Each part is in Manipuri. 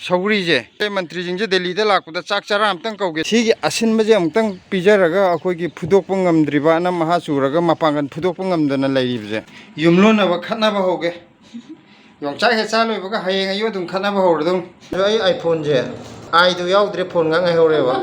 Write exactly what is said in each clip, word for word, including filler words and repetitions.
ꯁꯧꯒ꯭ꯔꯤꯁꯦ꯫ ꯑꯩ ꯃꯟꯇ꯭ꯔꯤꯁꯤꯡꯁꯦ ꯗꯦꯜꯂꯤꯗ ꯂꯥꯛꯄꯗ ꯆꯥꯛ ꯆꯔꯥ ꯑꯝꯇꯪ ꯀꯧꯒꯦ꯫ ꯁꯤꯒꯤ ꯑꯁꯤꯟꯕꯁꯦ ꯑꯃꯨꯛꯇꯪ ꯄꯤꯖꯔꯒ ꯑꯩꯈꯣꯏꯒꯤ ꯐꯨꯗꯣꯛꯄ ꯉꯝꯗ꯭ꯔꯤꯕ, ꯑꯅꯝ ꯑꯍꯥ ꯆꯨꯔꯒ ꯃꯄꯥꯡꯒꯜ ꯐꯨꯗꯣꯛꯄ ꯉꯝꯗꯅ ꯂꯩꯔꯤꯕꯁꯦ, ꯌꯨꯝꯂꯣꯟꯅꯕ ꯈꯠꯅꯕ ꯍꯧꯒꯦ꯫ ꯌꯣꯡꯆꯥꯛ ꯍꯦꯛ ꯆꯥ ꯂꯣꯏꯕꯒ ꯍꯌꯦꯡ ꯑꯌꯨꯛ ꯑꯗꯨꯝ ꯈꯠꯅꯕ ꯍꯧꯔꯗꯧꯅꯤ꯫ ꯑꯗꯣ ꯑꯩ iPhone ꯁꯦ, ꯑꯥꯏꯗꯨ ꯌꯥꯎꯗ꯭ꯔꯦ, phone ꯉꯥꯛ ꯉꯥꯏꯍꯧꯔꯦꯕ꯫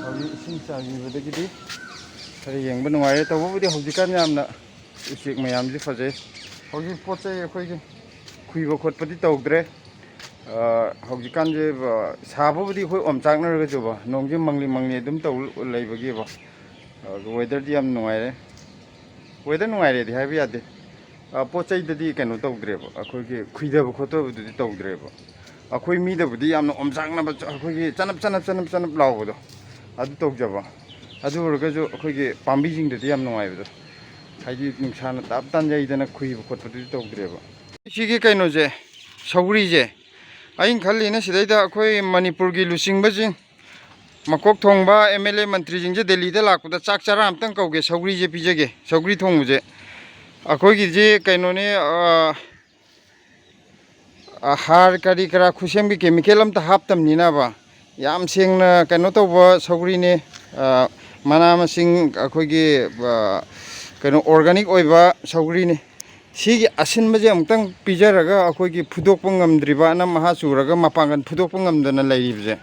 ꯍꯧꯖꯤꯛ ꯏꯁꯤꯡ ꯆꯥꯏꯕꯤꯕꯗꯒꯤꯗꯤ ꯈꯔ ꯌꯦꯡꯕ ꯅꯨꯡꯉꯥꯏꯔꯦ꯫ ꯇꯧꯕꯕꯨꯗꯤ ꯍꯧꯖꯤꯛꯀꯥꯟ ꯌꯥꯝꯅ ꯎꯆꯦꯛ ꯃꯌꯥꯝꯁꯤ ꯐꯖꯩ꯫ ꯍꯧꯖꯤꯛ ꯄꯣꯠ ꯆꯩ ꯑꯩꯈꯣꯏꯒꯤ ꯈꯨꯏꯕ ꯈꯣꯠꯄꯗꯤ ꯇꯧꯗ꯭ꯔꯦ꯫ ꯑ, ꯍꯧꯖꯤꯛꯀꯥꯟꯁꯦ, ꯑ, ꯁꯥꯕꯕꯨꯗꯤ ꯑꯩꯈꯣꯏ ꯑꯣꯝꯆꯥꯛꯅꯔꯒꯁꯨꯕ, ꯅꯣꯡꯁꯦ ꯃꯪꯂꯤ ꯃꯪꯂꯤ ꯑꯗꯨꯝ ꯇꯧ ꯂꯩꯕꯒꯤꯕ, ꯑ, weather ꯗꯤ ꯌꯥꯝ ꯅꯨꯡꯉꯥꯏꯔꯦ꯫ Weather ꯅꯨꯡꯉꯥꯏꯔꯦꯗꯤ ꯍꯥꯏꯕ ꯌꯥꯗꯦ꯫ ꯑ, ꯄꯣꯠ ꯆꯩꯗꯗꯤ ꯀꯩꯅꯣ ꯇꯧꯗ꯭ꯔꯦꯕ, ꯑꯩꯈꯣꯏꯒꯤ ꯈꯨꯏꯗꯕ ꯈꯣꯠꯇꯕꯗꯨꯗꯤ ꯇꯧꯗ꯭ꯔꯦꯕ꯫ ꯑꯩꯈꯣꯏ ꯃꯤꯗꯕꯨꯗꯤ ꯌꯥꯝꯅ ꯑꯣꯝꯆꯥꯛꯅꯕ, ꯑꯩꯈꯣꯏꯒꯤ ꯆꯅꯞ ꯆꯅꯞ ꯆꯅꯞ ꯆꯅꯞ ꯂꯥꯎꯕꯗꯣ, ꯑꯗꯨ ꯇꯧꯖꯕ꯫ ꯑꯗꯨ ꯑꯣꯏꯔꯒꯁꯨ ꯑꯩꯈꯣꯏꯒꯤ ꯄꯥꯝꯕꯤꯁꯤꯡꯗꯗꯤ ꯌꯥꯝ ꯅꯨꯡꯉꯥꯏꯕꯗꯣ, ꯍꯥꯏꯗꯤ ꯅꯨꯡꯁꯥꯅ ꯇꯥꯞ ꯇꯥꯟ ꯌꯩꯗꯅ ꯈꯨꯏꯕ ꯈꯣꯠꯄꯗꯨꯗꯤ ꯇꯧꯗ꯭ꯔꯦꯕ꯫ ꯁꯤꯒꯤ ꯀꯩꯅꯣꯁꯦ, ꯁꯧꯒ꯭ꯔꯤꯁꯦ, ꯑꯩꯅ ꯈꯜꯂꯤꯅ ꯁꯤꯗꯩꯗ ꯑꯩꯈꯣꯏ ꯃꯅꯤꯄꯨꯔꯒꯤ ꯂꯨꯆꯤꯡꯕꯁꯤꯡ, ꯃꯀꯣꯛ ꯊꯣꯡꯕ MLA ꯃꯟꯇ꯭ꯔꯤꯁꯤꯡꯁꯦ ꯗꯦꯜꯂꯤꯗ ꯂꯥꯛꯄꯗ ꯆꯥꯛ ꯆꯔꯥ ꯑꯝꯇꯪ ꯀꯧꯒꯦ, ꯁꯧꯒ꯭ꯔꯤꯁꯦ ꯄꯤꯖꯒꯦ, ꯁꯧꯒ꯭ꯔꯤ ꯊꯣꯡꯕꯁꯦ꯫ ꯑꯩꯈꯣꯏꯒꯤꯁꯦ ꯀꯩꯅꯣꯅꯦ, ꯑ, ꯑ, ꯍꯥꯔ ꯀꯔꯤ ꯀꯔꯥ ꯈꯨꯠꯁꯦꯝꯒꯤ chemical ꯑꯝꯇ ꯍꯥꯞꯇꯕꯅꯤꯅꯕ, ꯌꯥꯝ ꯁꯦꯡꯅ ꯀꯩꯅꯣ ꯇꯧꯕ ꯁꯧꯒ꯭ꯔꯤꯅꯤ꯫ ꯑ, ꯃꯅꯥ ꯃꯁꯤꯡ ꯑꯩꯈꯣꯏꯒꯤ, ꯑ, ꯀꯩꯅꯣ organic ꯑꯣꯏꯕ ꯁꯧꯒ꯭ꯔꯤꯅꯤ꯫ ꯁꯤꯒꯤ ꯑꯁꯤꯟꯕꯁꯦ ꯑꯃꯨꯛꯇꯪ ꯄꯤꯖꯔꯒ ꯑꯩꯈꯣꯏꯒꯤ ꯐꯨꯗꯣꯛꯄ ꯉꯝꯗ꯭ꯔꯤꯕ, ꯑꯅꯝ ꯑꯍꯥ ꯆꯨꯔꯒ ꯃꯄꯥꯡꯒꯜ ꯐꯨꯗꯣꯛꯄ ꯉꯝꯗꯅ ꯂꯩꯔꯤꯕꯁꯦ,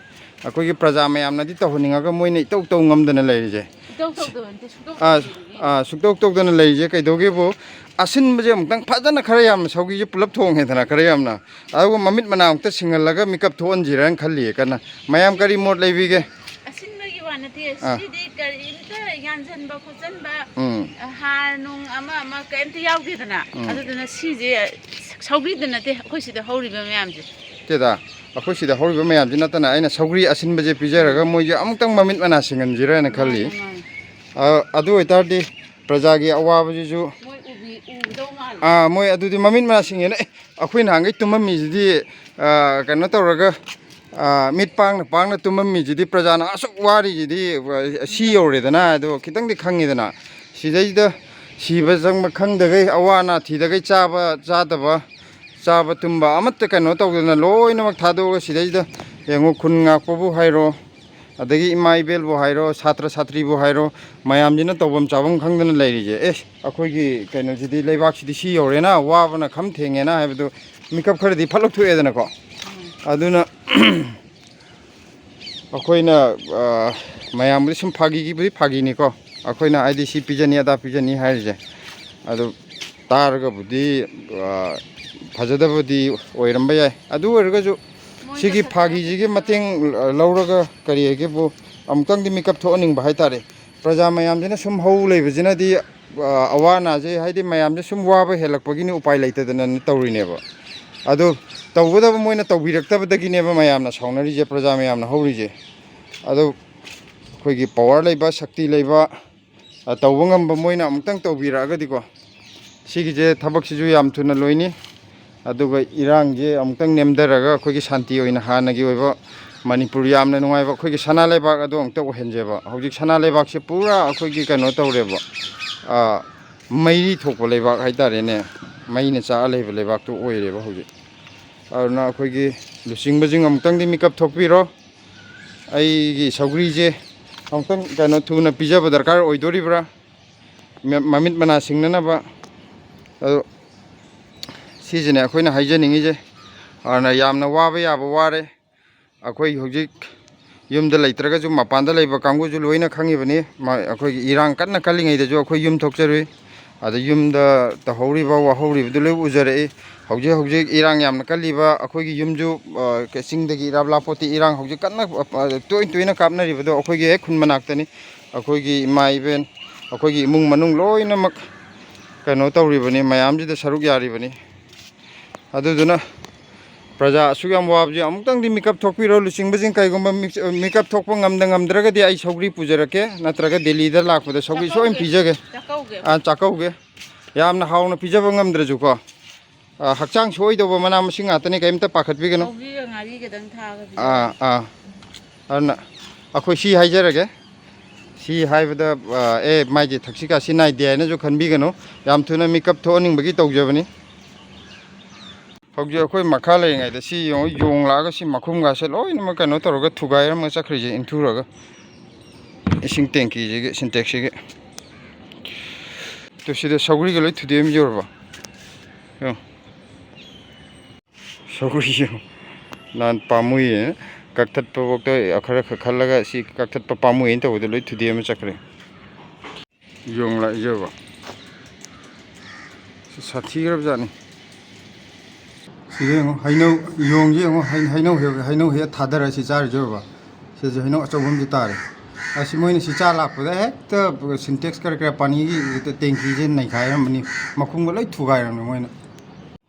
ꯑꯩꯈꯣꯏꯒꯤ ꯄ꯭ꯔꯖꯥ ꯃꯌꯥꯝꯅꯗꯤ ꯇꯧꯍꯟꯅꯤꯡꯉꯒ ꯃꯣꯏꯅ ꯏꯇꯧ ꯇꯧ ꯉꯝꯗꯅ ꯂꯩꯔꯤꯁꯦ꯫ ꯏꯇꯧ ꯇꯧꯗꯕ ꯅꯠꯇꯦ, ꯁꯨꯛꯇꯧ ꯑꯥ, ꯇꯧꯗꯕꯒꯤ꯫ ꯑꯥ, ꯁꯨꯛꯇꯧ ꯇꯧꯗꯅ ꯂꯩꯔꯤꯁꯦ ꯀꯩꯗꯧꯒꯦꯕꯨ, ꯑꯁꯤꯟꯕꯁꯦ ꯑꯃꯨꯛꯇꯪ ꯐꯖꯅ ꯈꯔ ꯌꯥꯝꯅ ꯁꯧꯒ꯭ꯔꯤꯁꯦ ꯄꯨꯂꯞ ꯊꯣꯡꯉꯦꯗꯅ ꯈꯔ ꯌꯥꯝꯅ, ꯑꯗꯨꯒ ꯃꯃꯤꯠ ꯃꯅꯥ ꯑꯃꯨꯛꯇ ꯁꯤꯡꯍꯜꯂꯒ ꯃꯤꯀꯞ ꯊꯣꯛꯍꯟꯁꯤꯔꯅ ꯈꯜꯂꯤꯌꯦ ꯀꯟꯅ꯫ ꯃꯌꯥꯝ ꯀꯔꯤ ꯃꯣꯠ ꯂꯩꯕꯤꯒꯦ? ꯑꯁꯤꯟꯕꯒꯤ ꯋꯥ ꯅꯠꯇꯦ, ꯑꯥ꯫ ꯁꯤꯗꯤ ꯀꯔꯤꯝꯇ ꯌꯥꯟꯁꯤꯟꯕ ꯈꯣꯠꯆꯟꯕ, ꯎꯝ꯫ ꯍꯥꯔ ꯅꯨꯡ ꯑꯃ ꯑꯃ ꯀꯔꯤꯝꯇ ꯌꯥꯎꯗꯦꯗꯅ꯫ ꯎꯝ꯫ ꯑꯗꯨꯗꯨꯅ ꯁꯤꯁꯦ ꯁꯧꯒ꯭ꯔꯤꯗ ꯅꯠꯇꯦ, ꯑꯩꯈꯣꯏ ꯁꯤꯗ ꯍꯧꯔꯤꯕ ꯃꯌꯥꯝꯁꯦ꯫ ꯇꯦꯗ, ꯑꯩꯈꯣꯏ ꯁꯤꯗ ꯍꯧꯔꯤꯕ ꯃꯌꯥꯝꯁꯤ ꯅꯠꯇꯅ ꯑꯩꯅ ꯁꯧꯒ꯭ꯔꯤ ꯑꯁꯤꯟꯕꯁꯦ ꯄꯤꯖꯔꯒ ꯃꯣꯏꯁꯦ ꯑꯃꯨꯛꯇꯪ ꯃꯃꯤꯠ ꯃꯅꯥ ꯁꯤꯡꯍꯟꯁꯤꯔꯅ ꯈꯜꯂꯤ꯫ ꯃꯥꯅꯦ, ꯃꯥꯅꯦ꯫ ꯑ, ꯑꯗꯨ ꯑꯣꯏꯇꯥꯔꯗꯤ ꯄ꯭ꯔꯖꯥꯒꯤ ꯑꯋꯥꯕꯁꯤꯁꯨ ꯃꯣꯏ ꯎꯕꯤ-, ꯎꯒꯗꯧ ꯃꯥꯜꯂꯦ꯫ ꯑꯥ, ꯃꯣꯏ ꯑꯗꯨꯗꯤ ꯃꯃꯤꯠ ꯃꯅꯥ ꯁꯤꯡꯉꯦꯅ, "ꯑꯦ, ꯑꯩꯈꯣꯏ ꯅꯍꯥꯟꯈꯩ ꯇꯨꯝꯃꯝꯃꯤꯁꯤꯗꯤ, ꯑ, ꯀꯩꯅꯣ ꯇꯧꯔꯒ, ꯃꯤꯠ ꯄꯥꯡꯅ ꯄꯥꯡꯅ ꯇꯨꯝꯃꯝꯃꯤꯁꯤꯗꯤ, ꯄ꯭ꯔꯖꯥꯅ ꯑꯁꯨꯛ ꯋꯥꯔꯤꯁꯤꯗꯤ, ꯁꯤ ꯌꯧꯔꯦꯗꯅ, ꯑꯗꯣ ꯈꯤꯇꯪꯗꯤ ꯈꯪꯉꯤꯗꯅ꯫ ꯁꯤꯗꯩꯁꯤꯗ ꯁꯤꯕ ꯆꯪꯕ ꯈꯪꯗꯈꯩ, ꯑꯋꯥ ꯑꯅꯥ ꯊꯤꯗꯈꯩ, ꯆꯥꯕ ꯆꯥꯗꯕ, ꯆꯥꯕ ꯇꯨꯝꯕ ꯑꯃꯠꯇ ꯀꯩꯅꯣ ꯇꯧꯗꯅ ꯂꯣꯏꯅꯃꯛ ꯊꯥꯗꯣꯛꯑꯒ, ꯁꯤꯗꯩꯁꯤꯗ ꯌꯦꯡꯉꯨ, ꯈꯨꯟ ꯉꯥꯛꯄꯕꯨ ꯍꯥꯏꯔꯣ, ꯑꯗꯒꯤ ꯏꯃꯥ ꯏꯕꯦꯜꯕꯨ ꯍꯥꯏꯔꯣ, ꯁꯥꯇ꯭ꯔ ꯁꯥꯇ꯭ꯔꯤꯕꯨ ꯍꯥꯏꯔꯣ, ꯃꯌꯥꯝꯁꯤꯅ ꯇꯧꯐꯝ ꯆꯥꯐꯝ ꯈꯪꯗꯅ ꯂꯩꯔꯤꯁꯦ꯫ ꯑꯦ, ꯑꯩꯈꯣꯏꯒꯤ ꯀꯩꯅꯣꯁꯤꯗꯤ, ꯂꯩꯕꯥꯛꯁꯤꯗꯤ ꯁꯤ ꯌꯧꯔꯦꯅ, ꯋꯥꯕꯅ ꯈꯝ ꯊꯦꯡꯉꯦꯅ ꯍꯥꯏꯕꯗꯨ ꯃꯤꯀꯞ ꯈꯔꯗꯤ ꯐꯠꯂꯛ ꯊꯣꯛꯑꯦꯗꯅꯀꯣ꯫ ꯑꯗꯨꯅ ꯑꯩꯈꯣꯏꯅ, ꯑ, ꯃꯌꯥꯝꯕꯨꯗꯤ ꯁꯨꯝ ꯐꯥꯒꯤꯒꯤꯕꯨꯗꯤ ꯐꯥꯒꯤꯅꯤꯀꯣ, ꯑꯩꯈꯣꯏꯅ ꯍꯥꯏꯗꯤ ꯁꯤ ꯄꯤꯖꯅꯤ, ꯑꯗꯥ ꯄꯤꯖꯅꯤ ꯍꯥꯏꯔꯤꯁꯦ꯫ ꯑꯗꯨ ꯇꯥꯔꯒꯕꯨꯗꯤ, ꯑ, ꯐꯖꯗꯕꯗꯤ ꯑꯣꯏꯔꯝꯕ ꯌꯥꯏ꯫ ꯑꯗꯨ ꯑꯣꯏꯔꯒꯁꯨ ꯁꯤꯒꯤ ꯐꯥꯒꯤꯁꯤꯒꯤ ꯃꯇꯦꯡ ꯂꯧꯔꯒ, ꯀꯔꯤ ꯍꯥꯏꯒꯦꯕꯨ, ꯑꯃꯨꯛꯇꯪꯗꯤ ꯃꯤꯀꯞ ꯊꯣꯛꯍꯟꯅꯤꯡꯕ ꯍꯥꯏꯇꯥꯔꯦ꯫ ꯄ꯭ꯔꯖꯥ ꯃꯌꯥꯝꯁꯤꯅ ꯁꯨꯝ ꯍꯧ ꯂꯩꯕꯁꯤꯅꯗꯤ, ꯑ, ꯑꯋꯥ ꯑꯅꯥꯁꯦ, ꯍꯥꯏꯗꯤ ꯃꯌꯥꯝꯁꯦ ꯁꯨꯝ ꯋꯥꯕ ꯍꯦꯜꯂꯛꯄꯒꯤꯅꯤ, ꯎꯄꯥꯏ ꯂꯩꯇꯗꯅ ꯇꯧꯔꯤꯅꯦꯕ꯫ ꯑꯗꯣ ꯇꯧꯒꯗꯕ ꯃꯣꯏꯅ ꯇꯧꯕꯤꯔꯛꯇꯕꯗꯒꯤꯅꯦꯕ ꯃꯌꯥꯝꯅ ꯁꯥꯎꯅꯔꯤꯁꯦ, ꯄ꯭ꯔꯖꯥ ꯃꯌꯥꯝꯅ ꯍꯧꯔꯤꯁꯦ꯫ ꯑꯗꯣ ꯑꯩꯈꯣꯏꯒꯤ ꯄꯋꯥꯔ ꯂꯩꯕ, ꯁꯛꯇꯤ ꯂꯩꯕ, ꯑ, ꯇꯧꯕ ꯉꯝꯕ ꯃꯣꯏꯅ ꯑꯃꯨꯛꯇꯪ ꯇꯧꯕꯤꯔꯛꯑꯒꯗꯤꯀꯣ, ꯁꯤꯒꯤꯁꯦ ꯊꯕꯛꯁꯤꯁꯨ ꯌꯥꯝ ꯊꯨꯅ ꯂꯣꯏꯅꯤ꯫ ꯑꯗꯨꯒ ꯏꯔꯥꯡꯁꯦ ꯑꯃꯨꯛꯇꯪ ꯅꯦꯝꯊꯔꯒ ꯑꯩꯈꯣꯏꯒꯤ ꯁꯥꯟꯇꯤ ꯑꯣꯏꯅ ꯍꯥꯟꯅꯒꯤ ꯑꯣꯏꯕ ꯃꯅꯤꯄꯨꯔ ꯌꯥꯝꯅ ꯅꯨꯡꯉꯥꯏꯕ ꯑꯩꯈꯣꯏꯒꯤ ꯁꯅꯥ ꯂꯩꯕꯥꯛ ꯑꯗꯨ ꯑꯃꯨꯛꯇ ꯑꯣꯏꯍꯟꯁꯦꯕ꯫ ꯍꯧꯖꯤꯛ ꯁꯅꯥ ꯂꯩꯕꯥꯛꯁꯦ ꯄꯨꯔꯥ ꯑꯩꯈꯣꯏꯒꯤ ꯀꯩꯅꯣ ꯇꯧꯔꯦꯕ, ꯑ, ꯃꯩꯔꯤ ꯊꯣꯛꯄ ꯂꯩꯕꯥꯛ ꯍꯥꯏꯇꯥꯔꯦꯅꯦ, ꯃꯩꯅ ꯆꯥꯛꯑ ꯂꯩꯕ ꯂꯩꯕꯥꯛꯇꯨ ꯑꯣꯏꯔꯦꯕ ꯍꯧꯖꯤꯛ꯫ ꯑꯗꯨꯅ ꯑꯩꯈꯣꯏꯒꯤ ꯂꯨꯆꯤꯡꯕꯁꯤꯡ ꯑꯃꯨꯛꯇꯪꯗꯤ ꯃꯤꯀꯞ ꯊꯣꯛꯄꯤꯔꯣ꯫ ꯑꯩꯒꯤ ꯁꯧꯒ꯭ꯔꯤꯁꯦ ꯑꯃꯨꯛꯇꯪ ꯀꯩꯅꯣ ꯊꯨꯅ ꯄꯤꯖꯕ ꯗꯔꯀꯥꯔ ꯑꯣꯏꯗꯣꯔꯤꯕ꯭ꯔꯥ, ꯃ-, ꯃꯃꯤꯠ ꯃꯅꯥ ꯁꯤꯡꯅꯅꯕ꯫ ꯑꯗꯣ ꯁꯤꯁꯤꯅꯦ ꯑꯩꯈꯣꯏꯅ ꯍꯥꯏꯖꯅꯤꯡꯉꯤꯁꯦ꯫ ꯑꯗꯨꯅ ꯌꯥꯝꯅ ꯋꯥꯕ ꯌꯥꯕ ꯋꯥꯔꯦ꯫ ꯑꯩꯈꯣꯏ ꯍꯧꯖꯤꯛ ꯌꯨꯝꯗ ꯂꯩꯇ꯭ꯔꯒꯁꯨ ꯃꯄꯥꯟꯗ ꯂꯩꯕ ꯀꯥꯡꯕꯨꯁꯨ ꯂꯣꯏꯅ ꯈꯪꯉꯤꯕꯅꯤ꯫ ꯃ-, ꯑꯩꯈꯣꯏꯒꯤ ꯏꯔꯥꯡ ꯀꯟꯅ ꯀꯜꯂꯤꯉꯩꯗꯁꯨ ꯑꯩꯈꯣꯏ ꯌꯨꯝ ꯊꯣꯛꯆꯔꯨꯏ꯫ ꯑꯗ ꯌꯨꯝꯗ ꯇꯧꯍꯧꯔꯤꯕ ꯋꯥꯍꯧꯔꯤꯕꯗꯨ ꯂꯣꯏ ꯎꯖꯔꯛꯏ꯫ ꯍꯧꯖꯤꯛ ꯍꯧꯖꯤꯛ ꯏꯔꯥꯡ ꯌꯥꯝꯅ ꯀꯜꯂꯤꯕ ꯑꯩꯈꯣꯏꯒꯤ ꯌꯨꯝꯁꯨ, ꯑ, ꯆꯤꯡꯗꯒꯤ ꯏꯔꯥꯞ ꯂꯥꯞꯄꯣꯠꯇꯦ, ꯏꯔꯥꯡ ꯍꯧꯖꯤꯛ ꯀꯟꯅ, ꯑ, ꯇꯣꯏ ꯇꯣꯏꯅ ꯀꯥꯞꯅꯔꯤꯕꯗꯣ ꯑꯩꯈꯣꯏꯒꯤ ꯍꯦꯛ ꯈꯨꯟ ꯃꯅꯥꯛꯇꯅꯤ꯫ ꯑꯩꯈꯣꯏꯒꯤ ꯏꯃꯥ ꯏꯕꯦꯟ, ꯑꯩꯈꯣꯏꯒꯤ ꯏꯃꯨꯡ ꯃꯅꯨꯡ ꯂꯣꯏꯅꯃꯛ ꯀꯩꯅꯣ ꯇꯧꯔꯤꯕꯅꯤ, ꯃꯌꯥꯝꯁꯤꯗ ꯁꯔꯨꯛ ꯌꯥꯔꯤꯕꯅꯤ꯫ ꯑꯗꯨꯗꯨꯅ ꯄ꯭ꯔꯖꯥ ꯑꯁꯨꯛ ꯌꯥꯝ ꯋꯥꯕꯁꯦ ꯑꯃꯨꯛꯇꯪꯗꯤ ꯃꯤꯀꯞ ꯊꯣꯛꯄꯤꯔꯣ꯫ ꯂꯨꯆꯤꯡꯕꯁꯤꯡ ꯀꯩꯒꯨꯝꯕ ꯃꯤꯛ-, ꯃꯤꯀꯞ ꯊꯣꯛꯄ ꯉꯝꯗ ꯉꯝꯗ꯭ꯔꯒꯗꯤ ꯑꯩ ꯁꯧꯒ꯭ꯔꯤ ꯄꯨꯖꯔꯛꯀꯦ, ꯅꯠꯇ꯭ꯔꯒ ꯗꯦꯜꯂꯤꯗ ꯂꯥꯛꯄꯗ ꯁꯧꯒ꯭ꯔꯤ ꯁꯣꯏꯅ ꯆꯥꯛꯀꯧꯒꯦ꯫ ꯄꯤꯖꯒꯦ꯫ ꯆꯥꯛꯀꯧꯒꯦ꯫ ꯑꯥ, ꯆꯥꯛꯀꯧꯒꯦ꯫ ꯌꯥꯝꯅ ꯍꯥꯎꯅ ꯄꯤꯖꯕ ꯉꯝꯗ꯭ꯔꯁꯨꯀꯣ, ꯑ, ꯍꯛꯆꯥꯡ ꯁꯣꯛꯏꯗꯧꯕ ꯃꯅꯥ ꯃꯁꯤꯡ ꯉꯥꯛꯇꯅꯤ, ꯀꯩꯝꯇ ꯄꯥꯈꯠꯄꯤꯒꯅꯨ꯫ ꯁꯧꯒ꯭ꯔꯤꯒ ꯉꯥꯔꯤꯒꯗꯪ ꯊꯥꯛꯑꯒ ꯄꯤꯖꯕ꯫ ꯑꯥ, ꯑꯥ꯫ ꯑꯗꯨꯅ ꯑꯩꯈꯣꯏ ꯁꯤ ꯍꯥꯏꯖꯔꯒꯦ꯫ ꯁꯤ ꯍꯥꯏꯕꯗ, ꯑ, ꯑꯦ, ꯃꯥꯏꯁꯦ ꯊꯛꯁꯤ ꯈꯥꯁꯤ ꯅꯥꯏꯗꯦ ꯍꯥꯏꯅꯁꯨ ꯈꯟꯕꯤꯒꯅꯨ꯫ ꯌꯥꯝ ꯊꯨꯅ ꯃꯤꯀꯞ ꯊꯣꯛꯍꯟꯅꯤꯡꯕꯒꯤ ꯇꯧꯖꯕꯅꯤ꯫ ꯍꯧꯖꯤꯛ ꯑꯩꯈꯣꯏ ꯃꯈꯥ ꯂꯩꯔꯤꯉꯩꯗ ꯁꯤ ꯌꯦꯡꯉꯣ, ꯌꯣꯡ ꯂꯥꯛꯑꯒ ꯁꯤ ꯃꯈꯨꯝꯒꯥꯁꯦ ꯂꯣꯏꯅꯃꯛ ꯀꯩꯅꯣ ꯇꯧꯔꯒ ꯊꯨꯒꯥꯏꯔꯝꯃꯒ ꯆꯠꯈ꯭ꯔꯤꯁꯦ, ꯏꯟꯊꯨꯔꯒ꯫ ꯏꯁꯤꯡ ꯇꯦꯡꯀꯤꯁꯤꯒꯤ, ꯁꯤꯟꯇꯦꯛꯁꯁꯤꯒꯤ꯫ ꯑꯗꯨ ꯁꯤꯗ ꯁꯧꯒ꯭ꯔꯤꯒ ꯂꯣꯏ ꯊꯨꯗꯦꯛꯑꯝ ꯌꯧꯔꯕ? ꯌꯦꯡꯉꯣ꯫ ꯁꯧꯒ꯭ꯔꯤ ꯌꯦꯡꯉꯣ꯫ ꯅꯍꯥꯟ ꯄꯥꯝꯃꯨꯏꯌꯦ꯫ ꯀꯛꯊꯠꯄꯐꯥꯎꯗ ꯈꯔ ꯈꯛ ꯈꯜꯂꯒ ꯁꯤ ꯀꯛꯊꯠꯄ ꯄꯥꯝꯃꯨꯏꯅ ꯇꯧꯕꯗ ꯂꯣꯏ ꯊꯨꯗꯦꯛ ꯑꯃ ꯆꯠꯈ꯭ꯔꯦ꯫ ꯌꯣꯡ ꯂꯥꯛꯏꯁꯦ ꯌꯦꯡꯉꯣ꯫ ꯁꯤ ꯁꯥꯊꯤꯈ꯭ꯔꯕ ꯖꯥꯠꯅꯤ꯫ ꯁꯤꯗ ꯌꯦꯡꯉꯣ, ꯍꯩꯅꯧ, ꯌꯣꯡꯁꯦ ꯌꯦꯡꯉꯣ, ꯍꯩ-, ꯍꯩꯅꯧ ꯍꯦꯛ, ꯍꯩꯅꯧ ꯍꯦꯛ ꯊꯥꯗꯔ ꯁꯤ ꯆꯥꯔꯤꯁꯦ ꯌꯦꯡꯉꯣ꯫ ꯁꯤꯁꯨ ꯍꯩꯅꯧ ꯑꯆꯧꯕ ꯑꯃꯁꯨ ꯇꯥꯔꯦ꯫ ꯑꯁꯤ ꯃꯣꯏꯅ ꯁꯤ ꯆꯥ ꯂꯥꯛꯄꯗ ꯍꯦꯛꯇ ꯁꯤꯟꯇꯦꯛꯁ ꯈꯔ ꯈꯔ ꯄꯥꯅꯤꯒꯤ ꯇꯦꯡꯀꯤꯁꯦ ꯅꯩꯈꯥꯏꯔꯝꯕꯅꯤ꯫ ꯃꯈꯨꯝꯒ ꯂꯣꯏ ꯊꯨꯒꯥꯏꯔꯝꯅꯤ ꯃꯣꯏꯅ꯫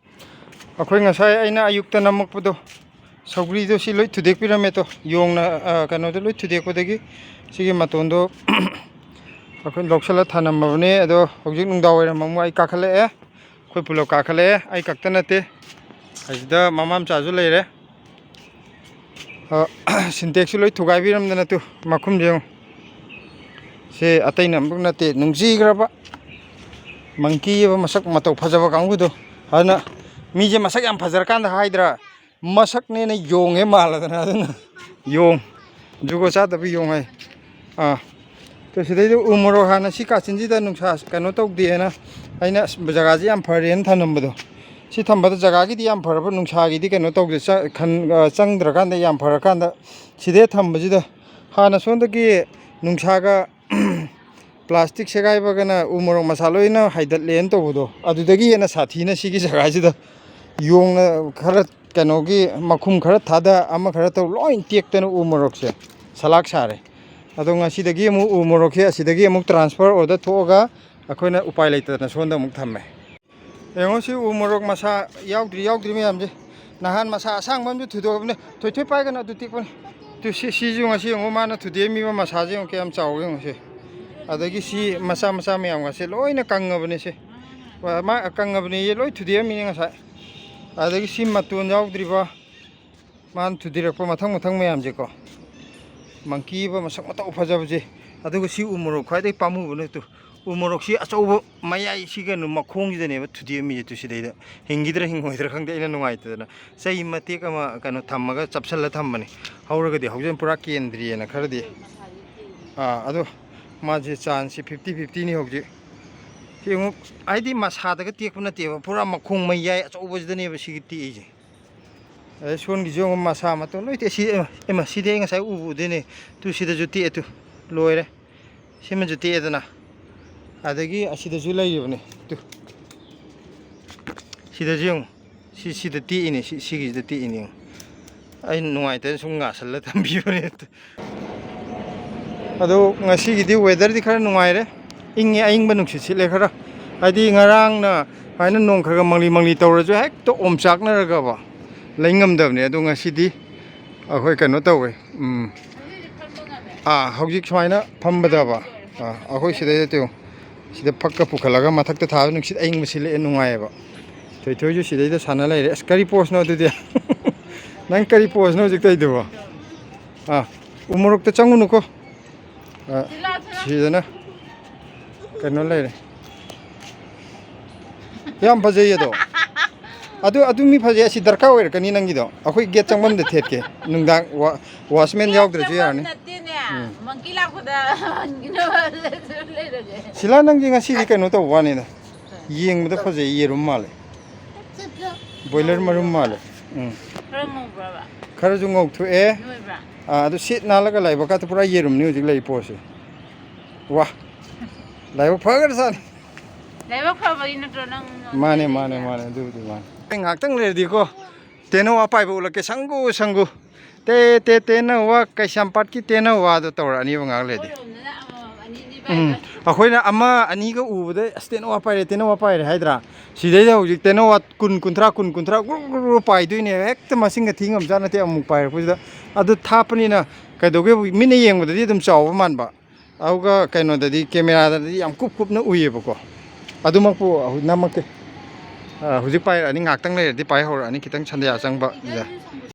ꯑꯩꯈꯣꯏ ꯉꯁꯥꯏ ꯑꯩꯅ ꯑꯌꯨꯛꯇ ꯅꯝꯃꯛꯄꯗꯣ, ꯁꯧꯒ꯭ꯔꯤꯗꯣ ꯁꯤ ꯂꯣꯏ ꯊꯨꯗꯦꯛꯄꯤꯔꯝꯃꯦ꯫ ꯇꯣ, ꯌꯣꯡꯅ, ꯑ, ꯀꯩꯅꯣꯗꯣ ꯂꯣꯏ ꯊꯨꯗꯦꯛꯄꯗꯒꯤ ꯁꯤꯒꯤ ꯃꯇꯣꯟꯗꯣ ꯑꯩꯈꯣꯏ ꯂꯧꯁꯜꯂ ꯊꯅꯝꯃꯕꯅꯦ꯫ ꯑꯗꯣ ꯍꯧꯖꯤꯛ ꯅꯨꯡꯗꯥꯡ ꯋꯥꯏꯔꯝ ꯑꯃꯨꯛ ꯑꯩ ꯀꯥꯈꯠꯂꯛꯑꯦ꯫ ꯑꯩꯈꯣꯏ ꯄꯨꯂꯞ ꯀꯥꯈꯠꯂꯛꯑꯦ, ꯑꯩ ꯈꯛꯇ ꯅꯠꯇꯦ꯫ ꯑꯁꯤꯗ ꯃꯃꯥ ꯃꯆꯥꯁꯨ ꯂꯩꯔꯦ꯫ ꯑ, ꯁꯤꯟꯇꯦꯛꯁꯁꯨ ꯂꯣꯏ ꯊꯨꯒꯥꯏꯕꯤꯔꯝꯗꯅ ꯇꯨ, ꯃꯈꯨꯝꯁꯦ ꯌꯦꯡꯉꯨ꯫ ꯁꯤ ꯑꯇꯩꯅ ꯑꯃꯨꯛ ꯅꯠꯇꯦ, ꯅꯨꯡꯁꯤꯈ꯭ꯔꯕ ꯃꯪꯀꯤ ꯑꯕ ꯃꯁꯛ ꯃꯇꯧ ꯐꯖꯕ ꯀꯥꯡꯕꯨꯗꯣ꯫ ꯑꯗꯨꯅ ꯃꯤꯁꯦ ꯃꯁꯛ ꯌꯥꯝ ꯐꯖꯔꯀꯥꯟꯗ ꯍꯥꯏꯗ꯭ꯔꯥ, ꯃꯁꯛꯅꯦꯅ ꯌꯣꯡꯉꯦ ꯃꯥꯜꯂꯗꯅ꯫ ꯑꯗꯨꯅ ꯌꯣꯡ, ꯖꯨꯒꯣꯠ ꯆꯥꯗꯕ ꯌꯣꯡ ꯍꯥꯏ꯫ ꯑꯥ, ꯇꯨ, ꯁꯤꯗꯩꯗ ꯎ ꯃꯣꯔꯣꯛ ꯍꯥꯟꯅ ꯁꯤ ꯀꯥꯆꯤꯟꯁꯤꯗ ꯅꯨꯡꯁꯥ ꯀꯩꯅꯣ ꯇꯧꯗꯦꯅ ꯑꯩꯅ ꯑꯁ ꯖꯒꯥꯁꯤ ꯌꯥꯝ ꯐꯔꯦꯅ ꯊꯝꯂꯝꯕꯗꯣ꯫ ꯁꯤ ꯊꯝꯕꯗ ꯖꯒꯥꯒꯤꯗꯤ ꯌꯥꯝ ꯐꯔꯕ, ꯅꯨꯡꯁꯥꯒꯤꯗꯤ ꯀꯩꯅꯣ ꯇꯧꯗꯦ, ꯆ-, ꯈꯟ-, ꯑ, ꯆꯪꯗ꯭ꯔꯀꯥꯟꯗ ꯌꯥꯝ ꯐꯔꯀꯥꯟꯗ ꯁꯤꯗꯩ ꯊꯝꯕꯁꯤꯗ ꯍꯥꯟꯅ ꯁꯣꯝꯗꯒꯤ ꯅꯨꯡꯁꯥꯒ ꯄ꯭ꯂꯥꯁꯇꯤꯛ ꯁꯦꯒꯥꯏꯕꯒꯅ ꯎ ꯃꯣꯔꯣꯛ ꯃꯁꯥ ꯂꯣꯏꯅ ꯍꯥꯏꯗꯠꯂꯦꯅ ꯇꯧꯕꯗꯣ, ꯑꯗꯨꯗꯒꯤ ꯍꯦꯟꯅ ꯁꯥꯊꯤꯅ ꯁꯤꯒꯤ ꯖꯒꯥꯁꯤꯗ ꯌꯣꯡꯅ ꯈꯔ ꯀꯩꯅꯣꯒꯤ ꯃꯈꯨꯝ ꯈꯔ ꯊꯥꯗ, ꯑꯃ ꯈꯔ ꯇꯧ, ꯂꯣꯏ ꯇꯦꯛꯇꯅ ꯎ ꯃꯣꯔꯣꯛꯁꯦ ꯁꯂꯥꯛ ꯁꯥꯔꯦ꯫ ꯑꯗꯣ ꯉꯁꯤꯗꯒꯤ ꯑꯃꯨꯛ ꯎ ꯃꯣꯔꯣꯛꯁꯦ ꯑꯁꯤꯗꯒꯤ ꯑꯃꯨꯛ transfer order ꯊꯣꯛꯑꯒ ꯑꯩꯈꯣꯏꯅ ꯎꯄꯥꯏ ꯂꯩꯇꯗꯅ ꯁꯣꯝꯗ ꯑꯃꯨꯛ ꯊꯝꯃꯦ꯫ ꯌꯦꯡꯉꯣ ꯁꯤ ꯎ ꯃꯣꯔꯣꯛ ꯃꯁꯥ ꯌꯥꯎꯗ꯭ꯔꯤ ꯌꯥꯎꯗ꯭ꯔꯤ ꯃꯌꯥꯝꯁꯦ꯫ ꯅꯍꯥꯟ ꯃꯁꯥ ꯑꯁꯥꯡꯕ ꯑꯃꯁꯨ ꯊꯨꯗꯣꯛꯑꯕꯅꯦ꯫ ꯊꯣꯏꯊꯣꯏ ꯄꯥꯏꯒꯅꯨ, ꯑꯗꯨ ꯇꯦꯛꯄꯅꯤ꯫ ꯇꯨ ꯁꯤ, ꯁꯤꯁꯨ ꯉꯁꯤ ꯌꯦꯡꯉꯣ, ꯃꯥꯅ ꯊꯨꯗꯦꯛꯑꯝꯃꯤꯕ ꯃꯁꯥꯁꯦ ꯌꯦꯡꯉꯣ ꯀꯌꯥꯝ ꯆꯥꯎꯒꯦ ꯌꯦꯡꯉꯣ ꯁꯤ꯫ ꯑꯗꯒꯤ ꯁꯤ ꯃꯆꯥ ꯃꯆꯥ ꯃꯌꯥꯝꯒꯁꯦ ꯂꯣꯏꯅ ꯀꯪꯉꯕꯅꯦ ꯁꯦ꯫ ꯃꯥ ꯑꯀꯪꯉꯕꯅꯦꯌꯦ, ꯂꯣꯏ ꯊꯨꯗꯦꯛꯑꯝꯃꯤꯅꯦ ꯉꯁꯥꯏ꯫ ꯑꯗꯒꯤ ꯁꯤ ꯃꯇꯣꯟ ꯌꯥꯎꯗ꯭ꯔꯤꯕ, ꯃꯥꯅ ꯊꯨꯗꯦꯛꯄ ꯃꯊꯪ ꯃꯊꯪ ꯃꯌꯥꯝꯁꯦꯀꯣ꯫ ꯃꯪꯀꯤ ꯑꯃ ꯃꯁꯛ ꯃꯇꯧ ꯐꯖꯕꯁꯦ꯫ ꯑꯗꯨꯒ ꯁꯤ ꯎ ꯃꯣꯔꯣꯛ ꯈ꯭ꯋꯥꯏꯗꯒꯤ ꯄꯥꯝꯃꯨꯕ ꯅꯠꯇꯦ꯫ ꯎ ꯃꯣꯔꯣꯛꯁꯤ ꯑꯆꯧꯕ ꯃꯌꯥꯏ ꯁꯤ ꯀꯩꯅꯣ ꯃꯈꯣꯡꯁꯤꯗꯅꯦꯕ ꯊꯨꯗꯦꯛꯑꯝꯃꯤꯁꯦ꯫ ꯇꯨ ꯁꯤꯗꯩꯗ ꯍꯤꯡꯈꯤꯗ꯭ꯔꯥ ꯍꯤꯡꯉꯣꯏꯗ꯭ꯔꯥ ꯈꯪꯗꯦ, ꯑꯩꯅ ꯅꯨꯡꯉꯥꯏꯇꯗꯅ꯫ ꯆꯩ ꯃꯇꯦꯛ ꯑꯃ ꯀꯩꯅꯣ ꯊꯝꯃꯒ ꯆꯞꯁꯤꯜꯂ ꯊꯝꯕꯅꯤ꯫ ꯍꯧꯔꯒꯗꯤ ꯍꯧꯖꯤꯛ ꯄꯨꯔꯥ ꯀꯦꯟꯗ꯭ꯔꯤꯑꯅ ꯈꯔꯗꯤ꯫ ꯑꯥ, ꯑꯗꯣ ꯃꯥꯁꯦ ꯆꯥꯟꯁꯁꯦ ꯐꯤꯐꯇꯤ ꯐꯤꯐꯇꯤꯅꯤ ꯍꯧꯖꯤꯛ꯫ ꯁꯤ ꯑꯃꯨꯛ ꯍꯥꯏꯗꯤ ꯃꯁꯥꯗꯒ ꯇꯦꯛꯄ ꯅꯠꯇꯦꯕ, ꯄꯨꯔꯥ ꯃꯈꯣꯡ ꯃꯌꯥꯏ ꯑꯆꯧꯕꯁꯤꯗꯅꯦꯕ ꯁꯤꯒꯤ ꯇꯦꯛꯏꯁꯦ꯫ ꯑꯗꯩ ꯁꯣꯟꯒꯤꯁꯨ ꯑꯃꯨꯛ ꯃꯁꯥ ꯃꯇꯣꯟ ꯂꯣꯏ ꯇꯦꯛ-, ꯁꯤ, ꯑꯦ, ꯑꯦ, ꯃꯥ, ꯁꯤꯗꯤ ꯑꯩ ꯉꯁꯥꯏ ꯎꯕꯨ ꯎꯗꯦꯅꯦ꯫ ꯇꯨ ꯁꯤꯗꯁꯨ ꯇꯦꯛꯑꯦ ꯇꯨ꯫ ꯂꯣꯏꯔꯦ꯫ ꯁꯤꯃꯁꯨ ꯇꯦꯛꯑꯦꯗꯅ꯫ ꯑꯗꯒꯤ ꯑꯁꯤꯗꯁꯨ ꯂꯩꯔꯤꯕꯅꯤ꯫ ꯇꯨ꯫ ꯁꯤꯗꯁꯨ ꯌꯦꯡꯉꯨ꯫ ꯁꯤ, ꯁꯤꯗ ꯇꯦꯛꯏꯅꯦ꯫ ꯁꯤ, ꯁꯤꯒꯤꯁꯤꯗ ꯇꯦꯛꯏꯅꯦ ꯌꯦꯡꯉꯨ꯫ ꯑꯩ ꯅꯨꯡꯉꯥꯏꯇꯗꯅ ꯁꯨꯝ ꯉꯥꯁꯜꯂ ꯊꯝꯕꯤꯕꯅꯦ꯫ ꯑꯗꯣ ꯉꯁꯤꯒꯤꯗꯤ weatherꯗꯤ ꯈꯔ ꯅꯨꯡꯉꯥꯏꯔꯦ꯫ ꯏꯪꯉꯦ, ꯑꯏꯪꯕ ꯅꯨꯡꯁꯤꯠ ꯁꯤꯠꯂꯦ ꯈꯔ꯫ ꯍꯥꯏꯗꯤ ꯉꯔꯥꯡꯅ ꯁꯨꯃꯥꯏꯅ ꯅꯣꯡ ꯈꯔ ꯈꯔ ꯃꯪꯂꯤ ꯃꯪꯂꯤ ꯇꯧꯔꯁꯨ ꯍꯦꯛꯇ ꯑꯣꯝꯆꯥꯛꯅꯔꯒꯕ ꯂꯩ ꯉꯝꯗꯕꯅꯦ꯫ ꯑꯗꯣ ꯉꯁꯤꯗꯤ ꯑꯩꯈꯣꯏ ꯀꯩꯅꯣ ꯇꯧꯋꯦ꯫ ꯎꯝ꯫ ꯑꯥ, ꯍꯧꯖꯤꯛ ꯁꯨꯃꯥꯏꯅ ꯐꯝꯕꯗꯕ꯫ ꯑꯥ, ꯑꯩꯈꯣꯏ ꯁꯤꯗꯩꯗ ꯇꯨ-, ꯁꯤꯗ ꯐꯛꯀ ꯄꯨꯈꯠꯂꯒ ꯃꯊꯛꯇ ꯊꯥꯕ ꯅꯨꯡꯁꯤꯠ ꯑꯏꯪꯕ ꯁꯤꯠꯂꯛꯑꯦ, ꯅꯨꯡꯉꯥꯏꯌꯦꯕ꯫ ꯊꯣꯏꯊꯣꯏꯁꯨ ꯁꯤꯗꯩꯗ ꯁꯥꯟꯅ ꯂꯩꯔꯦ꯫ ꯑꯁ, ꯀꯔꯤ poseꯅꯣ ꯑꯗꯨꯗꯤ? ꯅꯪ ꯀꯔꯤ poseꯅꯣ ꯍꯧꯖꯤꯛ ꯇꯧꯔꯤꯗꯨꯕꯣ? ꯑꯥ, ꯎ ꯃꯣꯔꯣꯛꯇ ꯆꯪꯉꯨꯅꯨꯀꯣ꯫ ꯑꯥ, ꯁꯤꯗꯅ ꯀꯩꯅꯣ ꯂꯩꯔꯦ꯫ ꯌꯥꯝ ꯐꯖꯩ ꯑꯗꯣ꯫ ꯑꯗꯨ, ꯑꯗꯨ ꯃꯤ ꯐꯖꯩ꯫ ꯑꯁꯤ ꯗꯔꯀꯥꯔ ꯑꯣꯏꯔꯛꯀꯅꯤ ꯅꯪꯒꯤꯗꯣ꯫ ꯑꯩꯈꯣꯏ gate ꯆꯪꯐꯝꯗ ꯊꯦꯠꯀꯦ꯫ ꯅꯨꯡꯗꯥꯡ ꯋꯥ-, watchman ꯌꯥꯎꯗ꯭ꯔꯁꯨ ꯌꯥꯔꯅꯤ꯫ ꯅꯠꯇꯦꯅꯦ꯫ ꯎꯝ꯫ Monkey ꯂꯥꯛꯄꯗ ꯍꯟꯈꯤꯅꯕ ꯂꯩꯔꯒꯦ꯫ ꯁꯤꯂꯥ, ꯅꯪꯗꯤ ꯉꯁꯤꯗꯤ ꯀꯩꯅꯣ ꯇꯧꯕ ꯋꯥꯅꯤꯗ꯫ ꯌꯦꯡꯕꯗ ꯐꯖꯩ, ꯌꯦꯔꯨꯝ ꯃꯥꯜꯂꯦ꯫ Boiler ꯃꯔꯨꯝ ꯃꯥꯜꯂꯦ꯫ ꯎꯝ꯫ ꯈꯔ ꯉꯧꯕ꯭ꯔꯕ? ꯈꯔꯁꯨ ꯉꯧꯊꯣꯛꯑꯦ꯫ ꯅꯣꯏꯕ꯭ꯔꯥ? ꯑꯥ, ꯑꯗꯨ ꯁꯤꯠ ꯅꯥꯜꯂꯒ ꯂꯥꯏꯕꯛꯀꯥꯗꯣ ꯄꯨꯔꯥ ꯌꯦꯔꯨꯝꯅꯤ ꯍꯧꯖꯤꯛ ꯂꯩ ꯄꯣꯠꯁꯦ꯫ ꯋꯥ! ꯂꯥꯏꯕꯛ ꯐꯈ꯭ꯔꯖꯥꯠꯅꯤ꯫ ꯂꯥꯏꯕꯛ ꯐꯕꯒꯤ ꯅꯠꯇ꯭ꯔꯣ ꯅꯪ ꯃꯥꯅꯦ, ꯃꯥꯅꯦ, ꯂꯩꯔꯤꯁꯦ? ꯃꯥꯅꯦ, ꯑꯗꯨꯕꯨꯗꯤ ꯃꯥꯅꯦ꯫ ꯑꯩ ꯉꯥꯏꯍꯥꯛꯇꯪ ꯂꯩꯔꯗꯤꯀꯣ, ꯇꯦꯅꯋꯥ ꯄꯥꯏꯕ ꯎꯠꯂꯛꯀꯦ꯫ ꯁꯪꯒꯨ, ꯁꯪꯒꯨ꯫ ꯇꯦ, ꯇꯦ, ꯇꯦꯅꯋꯥ, ꯀꯩꯁꯥꯝꯄꯥꯠꯀꯤ ꯇꯦꯅꯋꯥꯗꯣ ꯇꯧꯔꯛꯑꯅꯤꯕ ꯉꯥꯏꯍꯥꯛ ꯂꯩꯔꯗꯤ꯫ ꯑꯩꯈꯣꯏꯔꯣꯝꯗꯅ ꯑꯃꯃꯝ, ꯑꯅꯤ ꯑꯅꯤ ꯎꯝ꯫ ꯄꯥꯏꯕ꯫ ꯑꯩꯈꯣꯏꯅ ꯑꯃ ꯑꯅꯤꯒ ꯎꯕꯗ, "ꯑꯁ, ꯇꯦꯅꯋꯥ ꯄꯥꯏꯔꯦ, ꯇꯦꯅꯋꯥ ꯄꯥꯏꯔꯦ" ꯍꯥꯏꯗ꯭ꯔꯥ? ꯁꯤꯗꯩꯗ ꯍꯧꯖꯤꯛ ꯇꯦꯅꯋꯥ ꯀꯨꯟ, ꯀꯨꯟꯊ꯭ꯔꯥ, ꯀꯨꯟ, ꯀꯨꯟꯊ꯭ꯔꯥ ꯒ꯭ꯔꯨ, ꯒ꯭ꯔꯨ, ꯒ꯭ꯔꯨ ꯄꯥꯏꯗꯣꯏꯅꯦꯕ꯫ ꯍꯦꯛꯇ ꯃꯁꯤꯡꯒ ꯊꯤ ꯉꯝꯖꯥꯠ ꯅꯠꯇꯦ ꯑꯃꯨꯛ ꯄꯥꯏꯔꯛꯄꯁꯤꯗ꯫ ꯑꯗꯨ ꯊꯥꯞꯄꯅꯤꯅ ꯀꯩꯗꯧꯒꯦꯕꯨ, ꯃꯤꯠꯅ ꯌꯦꯡꯕꯗꯗꯤ ꯑꯗꯨꯝ ꯆꯥꯎꯕ ꯃꯥꯟꯕ꯫ ꯑꯗꯨꯒ ꯀꯩꯅꯣꯗꯗꯤ, cameraꯗꯗꯤ ꯌꯥꯝ ꯀꯨꯞ ꯀꯨꯞꯅ ꯎꯏꯌꯦꯕꯀꯣ꯫ ꯑꯗꯨꯃꯛꯄꯨ ꯍꯧ-, ꯅꯝꯃꯛꯀꯦ꯫ ꯑ, ꯍꯧꯖꯤꯛ ꯄꯥꯏꯔꯛꯑꯅꯤ, ꯉꯥꯏꯍꯥꯛꯇꯪ ꯂꯩꯔꯗꯤ ꯄꯥꯏꯍꯧꯔꯛꯑꯅꯤ, ꯈꯤꯇꯪ ꯁꯟꯗ꯭ꯌꯥ ꯆꯪꯕ꯫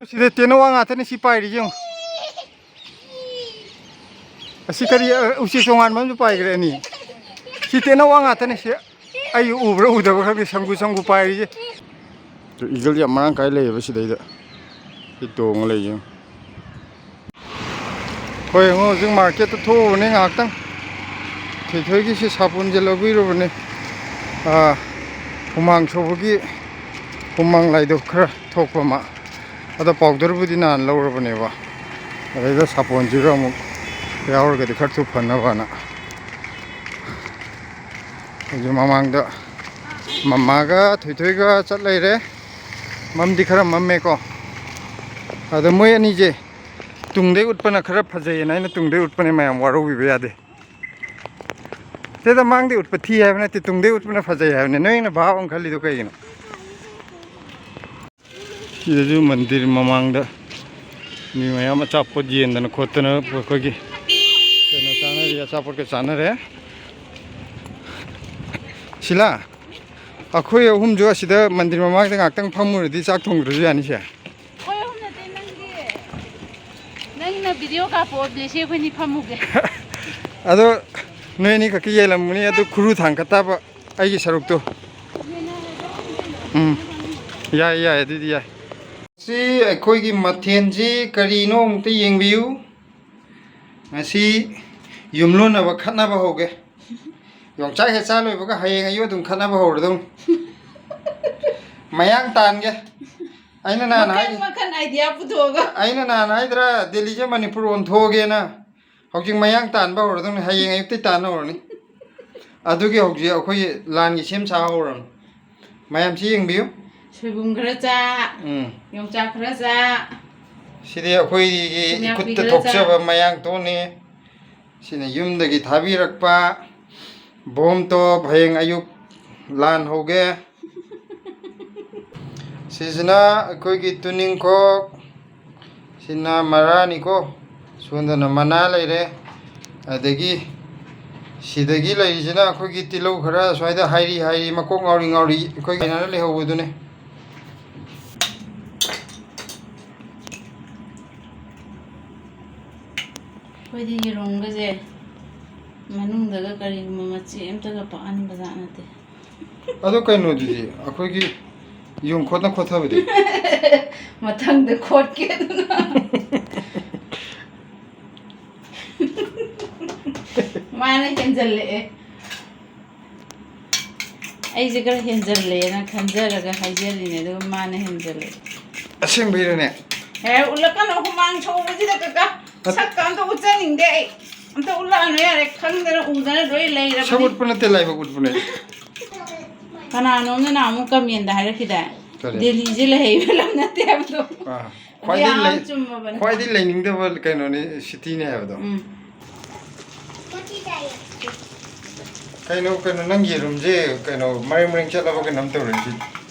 ꯁꯤꯗ ꯇꯦꯅꯋꯥ ꯉꯥꯛꯇꯅꯤ ꯁꯤ ꯄꯥꯏꯔꯤꯁꯦ ꯌꯦꯡꯉꯨ꯫ ꯑꯁꯤ ꯀꯔꯤ, ꯑ, ꯎꯆꯦꯛ ꯇꯣꯉꯥꯟꯕ ꯑꯃꯁꯨ ꯄꯥꯏꯈ꯭ꯔꯦ ꯑꯅꯤ꯫ ꯁꯤ ꯇꯦꯅꯋꯥ ꯉꯥꯛꯇꯅꯤ ꯁꯤ꯫ ꯑꯩ ꯎꯕ꯭ꯔꯥ ꯎꯗꯕ꯭ꯔꯥ ꯈꯪꯗꯦ, ꯁꯪꯒꯨ ꯁꯪꯒꯨ ꯄꯥꯏꯔꯤꯁꯦ꯫ Eagle ꯌꯥꯝ ꯃꯔꯥꯡ ꯀꯥꯏ ꯂꯩꯌꯦꯕ ꯁꯤꯗꯩꯗ꯫ ꯁꯤ ꯇꯣꯡꯉ ꯂꯩꯌꯦ꯫ ꯍꯣꯏ, ꯌꯦꯡꯉꯣ, ꯍꯧꯖꯤꯛ market ꯇ ꯊꯣꯛꯎꯕꯅꯦ ꯉꯥꯏꯍꯥꯛꯇꯪ꯫ ꯊꯣꯏꯊꯣꯏꯒꯤꯁꯤ ꯁꯥꯄꯣꯟꯁꯦ ꯂꯧꯕꯤꯔꯨꯕꯅꯦ꯫ ꯑꯥ, ꯍꯨꯃꯥꯡ ꯁꯧꯕꯒꯤ ꯍꯨꯃꯥꯡ ꯂꯥꯏꯗꯣ ꯈꯔ ꯊꯣꯛꯄ ꯑꯃ꯫ ꯑꯗꯣ powder ꯕꯨꯗꯤ ꯅꯍꯥꯟ ꯂꯧꯔꯕꯅꯦꯕ꯫ ꯑꯗꯩꯗ ꯁꯥꯄꯣꯟꯁꯤꯒ ꯑꯃꯨꯛ ꯌꯥꯎꯔꯒꯗꯤ ꯈꯔ ꯊꯨ ꯐꯅꯕꯅ꯫ ꯑꯩꯁꯨ ꯃꯃꯥꯡꯗ ꯃꯃꯥꯒ ꯊꯣꯏꯊꯣꯏꯒ ꯆꯠ ꯂꯩꯔꯦ꯫ ꯃꯝꯗꯤ ꯈꯔ ꯃꯝꯃꯦꯀꯣ꯫ ꯑꯗꯣ ꯃꯣꯏ ꯑꯅꯤꯁꯦ ꯇꯨꯡꯗꯩ ꯎꯠꯄꯅ ꯈꯔ ꯐꯖꯩꯌꯦꯅ ꯑꯩꯅ ꯇꯨꯡꯗꯩ ꯎꯠꯄꯅꯦ, ꯃꯌꯥꯝ ꯋꯥꯔꯧꯕꯤꯕ ꯌꯥꯗꯦ꯫ ꯁꯤꯗ ꯃꯥꯡꯗꯩ ꯎꯠꯄ ꯊꯤ ꯍꯥꯏꯕ ꯅꯠꯇꯦ, ꯇꯨꯡꯗꯩ ꯎꯠꯄꯅ ꯐꯖꯩ ꯍꯥꯏꯕꯅꯦ꯫ ꯅꯣꯏꯅ ꯚꯥꯞ ꯑꯃ ꯈꯜꯂꯤꯗꯣ ꯀꯩꯒꯤꯅꯣ? ꯁꯤꯗꯁꯨ ꯃꯟꯗꯤꯔ ꯃꯃꯥꯡꯗ ꯃꯤ ꯃꯌꯥꯝ ꯑꯆꯥꯄꯣꯠ ꯌꯦꯟꯗꯅ ꯈꯣꯠꯇꯅ ꯑꯩꯈꯣꯏꯒꯤ ꯀꯩꯅꯣ ꯆꯥꯅꯔꯤ, ꯑꯆꯥꯄꯣꯠꯀ ꯆꯥꯅꯔꯦ꯫ ꯁꯤꯂꯥ, ꯑꯩꯈꯣꯏ ꯑꯍꯨꯝꯁꯨ ꯑꯁꯤꯗ ꯃꯟꯗꯤꯔ ꯃꯃꯥꯡꯗ ꯉꯥꯛꯇꯪ ꯐꯝꯃꯨꯔꯗꯤ ꯆꯥꯛ ꯊꯣꯡꯗ꯭ꯔꯁꯨ ꯌꯥꯅꯤꯁꯦ꯫ ꯑꯩꯈꯣꯏ ꯑꯍꯨꯝ ꯅꯠꯇꯦ, ꯅꯪꯗꯤ꯫ ꯅꯪꯅ video ꯀꯥꯞꯄꯛꯑꯣ, ꯕ꯭ꯂꯦꯁꯤ ꯑꯩꯈꯣꯏꯅꯤ ꯐꯝꯃꯨꯒꯦ꯫ ꯑꯗꯣ ꯅꯣꯏ ꯑꯅꯤ ꯈꯛꯀꯤ ꯌꯦꯜꯂꯝꯃꯅꯤ, ꯑꯗꯨ ꯈꯨꯔꯨ ꯊꯥꯡ ꯀꯠꯇꯕ ꯑꯩꯒꯤ ꯁꯔꯨꯛꯇꯣ꯫ ꯎꯝ, ꯌꯥꯏ, ꯌꯥꯏ, ꯑꯗꯨꯗꯤ ꯌꯥꯏ꯫ ꯁꯤ ꯑꯩꯈꯣꯏꯒꯤ ꯃꯊꯦꯜꯁꯤ ꯀꯔꯤꯅꯣ ꯑꯃꯨꯛꯇ ꯌꯦꯡꯕꯤꯌꯨ꯫ ꯉꯁꯤ ꯌꯨꯝꯂꯣꯟꯅꯕ ꯈꯠꯅꯕ ꯍꯧꯒꯦ꯫ ꯌꯣꯡꯆꯥꯛ ꯍꯦꯛ ꯆꯥ ꯂꯣꯏꯕꯒ ꯍꯌꯦꯡ ꯑꯌꯨꯛ ꯑꯗꯨꯝ ꯈꯠꯅꯕ ꯍꯧꯔꯗꯧꯅꯤ꯫ ꯃꯌꯥꯡ ꯇꯥꯟꯒꯦ꯫ ꯑꯩꯅ ꯅꯍꯥꯟ ꯃꯈꯟ ꯍꯥꯏ-, ꯃꯈꯟ idea ꯄꯨꯊꯣꯛꯑꯒ꯫ ꯑꯩꯅ ꯅꯍꯥꯟ ꯍꯥꯏꯗ꯭ꯔꯥ, ꯗꯦꯜꯂꯤꯁꯦ ꯃꯅꯤꯄꯨꯔ ꯑꯣꯟꯊꯣꯛꯑꯒꯦꯅ? ꯍꯧꯖꯤꯛ ꯃꯌꯥꯡ ꯇꯥꯟꯕ ꯍꯧꯔꯗꯧꯅꯤ, ꯍꯌꯦꯡ ꯑꯌꯨꯛꯇꯩ ꯇꯥꯟ ꯍꯧꯔꯅꯤ꯫ ꯑꯗꯨꯒꯤ ꯍꯧꯖꯤꯛ ꯑꯩꯈꯣꯏ ꯂꯥꯟꯒꯤ ꯁꯦꯝ ꯁꯥ ꯍꯧꯔꯕꯅꯤ꯫ ꯃꯌꯥꯝꯁꯤ ꯌꯦꯡꯕꯤꯌꯨ꯫ ꯁꯣꯏꯕꯨꯝ ꯈꯔ ꯆꯥ, ꯎꯝ꯫ ꯌꯣꯡꯆꯥꯛ ꯈꯔ ꯆꯥ, ꯁꯤꯗꯤ ꯑꯩꯈꯣꯏꯒꯤ ꯊꯨꯝꯌꯥꯛꯄꯤ ꯏꯈꯨꯠꯇ ꯈꯔ ꯆꯥ꯫ ꯊꯣꯛꯆꯕ ꯃꯌꯥꯡ ꯇꯣꯟꯅꯤ꯫ ꯁꯤꯅ ꯌꯨꯝꯗꯒꯤ ꯊꯥꯕꯤꯔꯛꯄ ꯕꯣꯝ ꯇꯣꯞ, ꯍꯌꯦꯡ ꯑꯌꯨꯛ ꯂꯥꯟ ꯍꯧꯒꯦ꯫ ꯁꯤꯁꯤꯅ ꯑꯩꯈꯣꯏꯒꯤ ꯇꯨꯅꯤꯡꯈꯣꯛ, ꯁꯤꯅ ꯃꯔꯥꯅꯤꯀꯣ, ꯁꯣꯝꯗꯅ ꯃꯅꯥ ꯂꯩꯔꯦ, ꯑꯗꯒꯤ ꯁꯤꯗꯒꯤ ꯂꯩꯔꯤꯁꯤꯅ ꯑꯩꯈꯣꯏꯒꯤ ꯇꯤꯜꯍꯧ ꯈꯔ ꯁ꯭ꯋꯥꯏꯗ ꯍꯥꯏꯔꯤ ꯍꯥꯏꯔꯤ, ꯃꯀꯣꯛ ꯉꯥꯎꯔꯤ ꯉꯥꯎꯔꯤ ꯑꯩꯈꯣꯏ ꯀꯥꯏꯅꯔ ꯂꯩꯍꯧꯕꯗꯨꯅꯦ꯫ ꯑꯩꯈꯣꯏꯗꯤ ꯌꯦꯔꯨꯝꯒꯁꯦ ꯃꯅꯨꯡꯗꯒ ꯀꯔꯤꯒꯨꯝꯕ ꯃꯆꯦ ꯑꯝꯇꯒ ꯄꯛꯍꯟꯕ ꯖꯥꯠ ꯅꯠꯇꯦ꯫ ꯑꯗꯣ ꯀꯩꯅꯣꯗꯨꯗꯤ, ꯑꯩꯈꯣꯏꯒꯤ ꯌꯨꯝ ꯈꯣꯠꯅ ꯈꯣꯠꯊꯕꯗꯤ? ꯃꯊꯪꯗ ꯈꯣꯠꯀꯦ ꯑꯗꯨꯅ꯫ ꯃꯥꯅ ꯍꯦꯟꯖꯜꯂꯛꯑꯦ꯫ ꯑꯩꯁꯦ ꯈꯔ ꯍꯦꯟꯖꯜꯂꯦꯅ ꯈꯟꯖꯔꯒ ꯍꯥꯏꯖꯔꯤꯅꯦ, ꯑꯗꯨꯒ ꯃꯥꯅ ꯍꯦꯟꯖꯜꯂꯛꯑꯦ꯫ ꯑꯁꯦꯡꯕꯩꯔꯅꯦ? ꯍꯦ, ꯎꯠꯂꯛꯀꯅꯣ, ꯍꯨꯃꯥꯡ ꯁꯧꯕꯁꯤꯗ ꯀꯀꯥ꯫ ꯑꯠ- ꯁꯛꯀ ꯑꯝꯇ ꯎꯠꯆꯅꯤꯡꯗꯦ ꯑꯩ꯫ ꯑꯝꯇ ꯎꯠꯂꯛꯑꯅꯨ ꯌꯥꯔꯦ, ꯈꯪꯗꯅ ꯎꯗꯅ ꯂꯣꯏ ꯁꯛ ꯂꯩꯔꯕꯅꯤ꯫ ꯎꯠꯄ ꯅꯠꯇꯦ, ꯂꯥꯏꯕꯛ ꯎꯠꯄꯅꯦ꯫ ꯀꯅꯥꯅꯣꯝꯅ ꯅꯍꯥꯟꯃꯨꯛ ꯀꯃꯦꯟꯗ ꯍꯥꯏꯔꯛꯈꯤꯗꯥꯏ? ꯀꯔꯤ? ꯗꯦꯜꯂꯤꯁꯦ ꯂꯩꯍꯩꯕ ꯂꯝ ꯅꯠꯇꯦ ꯍꯥꯏꯕꯗꯣ꯫ ꯑꯥ꯫ ꯑꯗꯨ ꯈ꯭ꯋꯥꯏꯗꯒꯤ ꯌꯥꯝ ꯂꯩ-, ꯆꯨꯝꯃꯕꯅꯦ꯫ ꯈ꯭ꯋꯥꯏꯗꯒꯤ ꯂꯩꯅꯤꯡꯗꯕ ꯀꯩꯅꯣꯅꯤ, ꯁꯤꯇꯤꯅꯦ ꯍꯥꯏꯕꯗꯣ꯫ ꯎꯝ꯫ ꯀꯩꯅꯣ, ꯀꯩꯅꯣ, ꯅꯪ ꯌꯦꯔꯨꯝꯁꯦ ꯀꯩꯅꯣ ꯃꯔꯦꯡ ꯃꯔꯦꯡ ꯆꯠꯂꯕ ꯀꯩꯅꯣꯝ ꯇꯧꯔꯦ ꯁꯤ꯫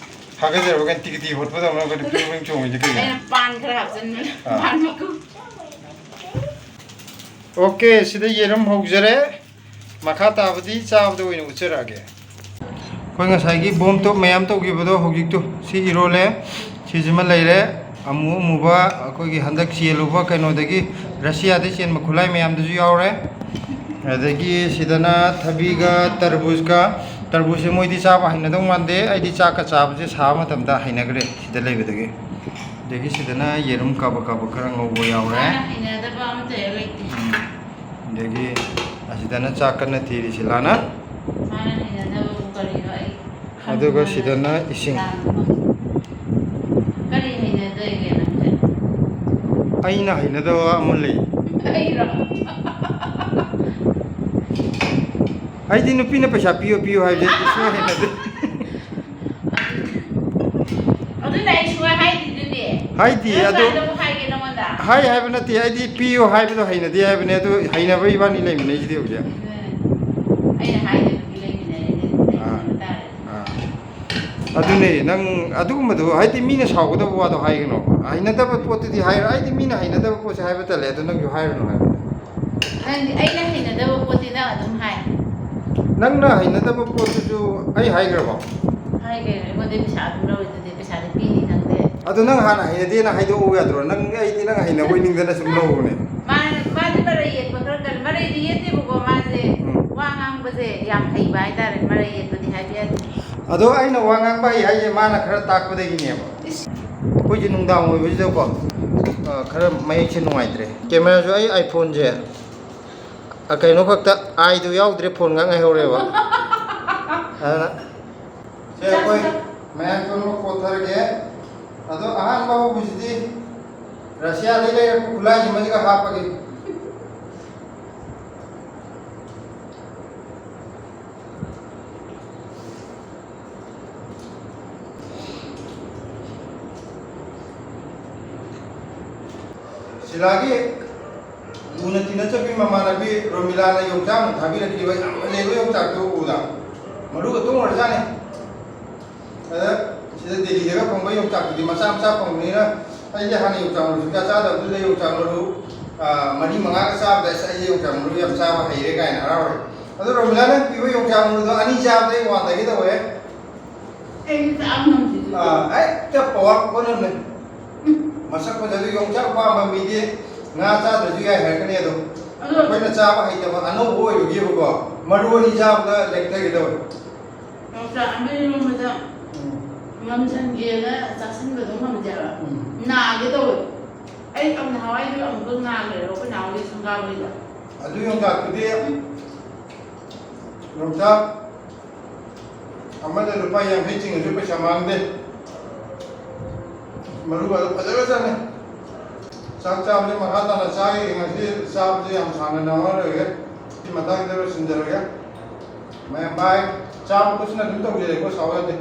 ꯍꯥꯒꯠꯆꯔꯕ ꯀꯩꯅꯣ ꯇꯤꯛ ꯇꯤꯛ ꯍꯣꯠꯄꯗꯧꯅ ꯀꯩꯅꯣ ꯄꯤꯡ ꯄꯤꯡ ꯆꯣꯡꯉꯤꯁꯦ ꯀꯩꯒꯤꯅꯣ? ꯑꯩꯅ ꯄꯥꯟ ꯈꯔ ꯍꯥꯞꯆꯤꯟꯕꯅꯦ꯫ ꯑꯥ꯫ ꯄꯥꯟ ꯃꯀꯨ꯫ ꯑꯣꯀꯦ, ꯁꯤꯗ ꯌꯦꯔꯨꯝ ꯍꯧꯖꯔꯦ꯫ ꯃꯈꯥ ꯇꯥꯕꯗꯤ ꯆꯥꯕꯗ ꯑꯣꯏꯅ ꯎꯠꯆꯔꯛꯑꯒꯦ꯫ ꯑꯩꯈꯣꯏ ꯉꯁꯥꯏꯒꯤ ꯕꯣꯝ ꯇꯣꯞ ꯃꯌꯥꯝ ꯇꯧꯈꯤꯕꯗꯣ ꯍꯧꯖꯤꯛꯇꯨ ꯁꯤ ꯏꯔꯣꯜꯂꯦ꯫ ꯁꯤꯁꯤꯃ ꯂꯩꯔꯦ꯫ ꯑꯃꯨ ꯑꯃꯨꯕ ꯑꯩꯈꯣꯏꯒꯤ ꯍꯟꯗꯛ ꯆꯦꯜꯂꯨꯕ ꯀꯩꯅꯣꯗꯒꯤ, ꯔꯁꯤꯌꯥꯗꯒꯤ ꯆꯦꯟꯕ ꯈꯨꯠꯂꯥꯏ ꯃꯌꯥꯝꯗꯨꯁꯨ ꯌꯥꯎꯔꯦ꯫ ꯑꯗꯒꯤ ꯁꯤꯗꯅ ꯊꯕꯤꯒ ꯇꯔꯕꯨꯖꯀ, ꯇꯔꯕꯨꯖꯁꯦ ꯃꯣꯏꯗꯤ ꯆꯥꯕ ꯍꯩꯅꯗꯧ ꯃꯥꯟꯗꯦ, ꯑꯩꯗꯤ ꯆꯥꯛꯀ ꯆꯥꯕꯁꯦ ꯁꯥꯕ ꯃꯇꯝꯗ ꯍꯩꯅꯈ꯭ꯔꯦ ꯁꯤꯗ ꯂꯩꯕꯗꯒꯤ꯫ ꯑꯗꯒꯤ ꯁꯤꯗꯅ ꯌꯦꯔꯨꯝ ꯀꯥꯕꯛ ꯀꯥꯕꯛ ꯈꯔ ꯉꯧꯕ ꯌꯥꯎꯔꯦ꯫ ꯃꯥꯅ ꯍꯩꯅꯗꯕ ꯑꯝꯇ ꯍꯦꯛ ꯂꯩꯇꯦ꯫ ꯎꯝ꯫ ꯑꯗꯒꯤ ꯑꯁꯤꯗꯅ ꯆꯥꯛ ꯀꯟꯅ ꯊꯤꯔꯤ ꯁꯤꯂꯥꯅ꯫ ꯃꯥꯅ ꯍꯩꯅꯗꯕꯕꯨ ꯀꯔꯤꯅꯣ ꯑꯩ ꯈꯪꯕ ꯑꯗꯨꯒ ꯁꯤꯗꯅ ꯏꯁꯤꯡ꯫ ꯂꯥꯟꯕ꯫ ꯀꯔꯤ ꯍꯩꯅꯗꯒꯦ ꯅꯪꯁꯦ? ꯑꯩꯅ ꯍꯩꯅꯗꯕ ꯑꯃ ꯂꯩ꯫ ꯑꯩꯔꯣ? ꯑꯩꯗꯤ ꯅꯨꯄꯤꯅ ꯄꯩꯁꯥ ꯄꯤꯌꯨ ꯄꯤꯌꯨ ꯍꯥꯏꯕꯁꯦ ꯑꯩꯗꯤ ꯁꯨꯡꯍꯩ ꯍꯩꯅꯗꯦ꯫ ꯑꯗꯨꯅ ꯑꯩ ꯁꯨꯡꯍꯥꯏ ꯍꯥꯏꯗ꯭ꯔꯤꯗꯨꯗꯤ꯫ ꯍꯥꯏꯗꯤ, ꯀꯔꯝ ꯑꯗꯣ ꯀꯥꯟꯗꯕꯨ ꯍꯥꯏꯒꯦ ꯅꯉꯣꯟꯗ? ꯍꯥꯏ ꯍꯥꯏꯕ ꯅꯠꯇꯦ, ꯑꯩꯗꯤ ꯄꯤꯌꯨ ꯍꯥꯏꯕꯗꯣ ꯍꯩꯅꯗꯦ ꯍꯥꯏꯕꯅꯦ, ꯑꯗꯨ ꯍꯩꯅꯕ ꯏꯕꯥꯅꯤ ꯂꯩꯃꯤꯟꯅꯩꯁꯤꯗꯤ ꯍꯧꯖꯤꯛ꯫ ꯑꯗꯨꯅꯦ꯫ ꯑꯩꯅ ꯍꯥꯏꯗꯕꯒꯤ ꯂꯩꯃꯤꯟꯅꯔꯤꯅꯦ, ꯑꯥ, ꯂꯩꯃꯤꯟꯅꯕ ꯇꯥꯔꯦ꯫ ꯑꯥ꯫ ꯑꯗꯨꯅꯦ, ꯅꯪ ꯑꯗꯨꯒꯨꯝꯕꯗꯣ, ꯍꯥꯏꯗꯤ, ꯃꯤꯅ ꯁꯥꯎꯒꯗꯕ ꯋꯥꯗꯣ ꯍꯥꯏꯒꯅꯣꯕ꯫ ꯍꯩꯅꯗꯕ ꯄꯣꯠꯇꯨꯗꯤ ꯍꯥꯏꯔ-, ꯑꯩꯗꯤ ꯃꯤꯅ ꯍꯩꯅꯗꯕ ꯄꯣꯠꯁꯦ ꯍꯥꯏꯕ ꯇꯜꯂꯦ, ꯑꯗꯨ ꯅꯪꯁꯨ ꯍꯥꯏꯔꯨꯅꯨ ꯍꯥꯏꯕꯅꯦ꯫ ꯅꯪꯗꯤ ꯑꯩꯅ ꯍꯩꯅꯗꯕ ꯄꯣꯠꯇꯤ ꯅꯪ ꯑꯗꯨꯝ ꯍꯥꯏ꯫ ꯅꯪꯅ ꯍꯩꯅꯗꯕ ꯄꯣꯠꯇꯨꯁꯨ ꯑꯩ ꯍꯥꯏꯈ꯭ꯔꯕꯣ? ꯍꯥꯏꯈ꯭ꯔꯦ, ꯑꯩꯉꯣꯟꯗꯩ ꯄꯩꯁꯥ ꯑꯗꯨꯝ ꯂꯧꯔꯤꯗꯨꯗꯤ, ꯄꯩꯁꯥꯗꯤ ꯄꯤꯅꯤ ꯈꯪꯗꯦ꯫ ꯑꯗꯣ ꯅꯪ ꯍꯥꯟꯅ ꯍꯩꯅꯗꯦꯅ ꯍꯥꯏꯗꯣꯛꯎ ꯌꯥꯗ꯭ꯔꯣ? ꯅꯪ, ꯑꯩꯗꯤ ꯅꯪ ꯍꯩꯅꯕ ꯑꯣꯏꯅꯤꯡꯗꯅ ꯁꯨꯝ ꯂꯧꯕꯅꯦ꯫ ꯃꯥ-, ꯃꯥꯗꯤ ꯃꯔꯩ ꯌꯦꯠꯄ ꯈꯔ ꯀꯜꯂꯤ꯫ ꯃꯔꯩꯗꯤ ꯌꯦꯠꯇꯦꯕꯀꯣ, ꯃꯥꯁꯦ ꯎꯝ꯫ ꯋꯥ ꯉꯥꯡꯕꯁꯦ ꯌꯥꯝ ꯍꯩꯕ ꯍꯥꯏꯇꯥꯔꯦ, ꯃꯔꯩ ꯌꯦꯠꯄꯗꯤ ꯍꯥꯏꯕ ꯌꯥꯗꯦ꯫ ꯑꯗꯣ ꯑꯩꯅ ꯋꯥ ꯉꯥꯡꯕ ꯍꯩ ꯍꯥꯏꯁꯦ ꯃꯥꯅ ꯈꯔ ꯇꯥꯛꯄꯗꯒꯤꯅꯦꯕ꯫ ꯏꯁ꯫ ꯑꯩꯈꯣꯏꯁꯦ ꯅꯨꯡꯗꯥꯡ ꯑꯣꯏꯕꯁꯤꯗꯀꯣ, ꯑ, ꯈꯔ ꯃꯌꯦꯛꯁꯦ ꯅꯨꯡꯉꯥꯏꯇ꯭ꯔꯦ꯫ ꯀꯦꯃꯦꯔꯥꯁꯨ ꯑꯩ iPhone-ꯁꯦ, ꯑ, ꯀꯩꯅꯣ ꯈꯛꯇ, ꯑꯥꯏꯗꯨ ꯌꯥꯎꯗ꯭ꯔꯦ, ꯐꯣꯟ ꯉꯥꯛ ꯉꯥꯏꯍꯧꯔꯦꯕ꯫ ꯑꯗꯨꯅ ꯁꯦ, ꯑꯩꯈꯣꯏ ꯃꯌꯥꯝ ꯄꯨꯝꯅꯃꯛ ꯀꯣꯠꯊꯔꯒꯦ꯫ ꯑꯗꯣ ꯑꯍꯥꯟꯕ ꯍꯧꯕꯁꯤꯗꯤ ꯔꯁꯤꯌꯥꯗꯒꯤ ꯂꯩꯔꯛꯄ ꯈꯨꯠꯂꯥꯏꯁꯤꯃꯁꯤꯒ ꯍꯥꯞꯄꯒꯦ꯫ ꯁꯤꯂꯥꯒꯤ ꯂꯨꯅ ꯇꯤꯟꯅꯖꯕꯤ ꯃꯃꯥꯟꯅꯕꯤ ꯔꯣꯃꯤꯂꯥꯅ ꯌꯣꯡꯆꯥꯛ ꯑꯃ ꯊꯥꯕꯤꯔꯛꯈꯤꯕ ꯌꯥꯝ ꯐꯖꯩꯕ ꯌꯣꯡꯆꯥꯛꯇꯨ ꯎꯕꯗ꯫ ꯃꯔꯨꯒ ꯇꯣꯡꯈ꯭ꯔꯖꯥꯠꯅꯤ꯫ ꯑꯗ ꯁꯤꯗ ꯗꯦꯜꯂꯤꯗꯒ ꯐꯪꯕ ꯌꯣꯡꯆꯥꯛꯇꯨꯗꯤ ꯃꯆꯥ ꯃꯆꯥ ꯐꯪꯕꯅꯤꯅ, ꯑꯩꯁꯦ ꯍꯥꯟꯅ ꯌꯣꯡꯆꯥꯛ ꯃꯔꯨ ꯁꯨꯡꯆꯥ ꯆꯥꯗꯕꯗꯨꯗ ꯌꯣꯡꯆꯥꯛ ꯃꯔꯨ, ꯑ, ꯃꯔꯤ ꯃꯉꯥꯒ ꯆꯥꯕꯗ, "ꯑꯁ, ꯑꯩꯁꯦ ꯌꯣꯡꯆꯥꯛ ꯃꯔꯨ ꯌꯥꯝ ꯆꯥꯕ ꯍꯩꯔꯦ" ꯀꯥꯏꯅ ꯍꯔꯥꯎꯔꯦ꯫ ꯑꯗꯣ ꯔꯣꯃꯤꯂꯥꯅ ꯄꯤꯕ ꯌꯣꯡꯆꯥꯛ ꯃꯔꯨꯗꯣ ꯑꯅꯤ ꯆꯥꯕꯗ ꯑꯩ ꯋꯥꯟꯊꯒꯦ ꯇꯧꯋꯦ꯫ ꯑꯩꯗꯤ ꯆꯥꯕ ꯉꯝꯗꯦ꯫ ꯑ, ꯍꯦꯛꯇ ꯄꯋꯥꯔ ꯀꯣꯟꯅꯝꯅꯦ꯫ ꯎꯝ꯫ ꯃꯁꯛ ꯐꯖꯕ ꯌꯣꯡꯆꯥꯛ ꯄꯥꯝꯕ ꯃꯤꯗꯤ ꯉꯥ ꯆꯥꯗ꯭ꯔꯁꯨ ꯌꯥꯏ ꯍꯥꯏꯔꯛꯀꯅꯤ ꯑꯗꯣ꯫ ꯑꯗꯣ ꯑꯩꯈꯣꯏꯅ ꯆꯥꯕ ꯍꯩꯇꯕ ꯑꯅꯧꯕ ꯑꯣꯏꯕꯒꯤꯕꯀꯣ, ꯃꯔꯨ ꯑꯅꯤ ꯆꯥꯕꯗ ꯂꯦꯛꯊꯒꯦ ꯇꯧꯋꯦ꯫ ꯌꯣꯡꯆꯥꯛ ꯑꯃ ꯏꯔꯣꯟꯕꯗ ꯎꯝ꯫ ꯉꯝꯁꯟꯒꯦꯅ ꯆꯥꯁꯤꯟꯕꯗꯣ ꯉꯝꯗꯦꯕ꯫ ꯎꯝ꯫ ꯅꯥꯒꯦ ꯇꯧꯋꯦ꯫ ꯑꯩ ꯌꯥꯝ ꯅꯍꯥꯟꯋꯥꯏꯗꯤ ꯑꯃꯨꯛꯀ ꯅꯥꯈ꯭ꯔꯦꯕ ꯑꯩꯈꯣꯏ ꯅꯥꯎꯒꯤ ꯁꯪꯒꯥꯕꯩꯗ꯫ ꯑꯗꯨ ꯌꯣꯡꯆꯥꯛꯇꯨꯗꯤ ꯌꯣꯡꯆꯥꯛ ꯑꯃꯗ ꯂꯨꯄꯥ ꯌꯥꯡꯈꯩ ꯆꯤꯡꯉꯁꯨ ꯄꯩꯁꯥ ꯃꯥꯡꯗꯦ꯫ ꯃꯔꯨꯒꯗꯣ ꯐꯖꯈ꯭ꯔꯖꯥꯠꯅꯤ꯫ ꯆꯥꯛ ꯆꯥꯕꯁꯦ ꯃꯈꯥ ꯇꯥꯅ ꯆꯥꯈꯤꯒꯦ꯫ ꯉꯁꯤ ꯆꯥꯕꯁꯦ ꯌꯥꯝ ꯁꯥꯡꯅ ꯅꯝꯃꯔꯣꯏꯒꯦ꯫ ꯁꯤ ꯃꯇꯥꯡꯁꯤꯗ ꯂꯣꯏꯁꯤꯟꯖꯔꯒꯦ꯫ ꯃꯌꯥꯝ ꯕꯥꯏ꯫ ꯆꯥꯕ ꯈꯣꯠꯁꯤꯅ ꯑꯗꯨꯝ ꯇꯧꯖꯔꯦꯀꯣ, ꯁꯥꯎ ꯌꯥꯗꯦ꯫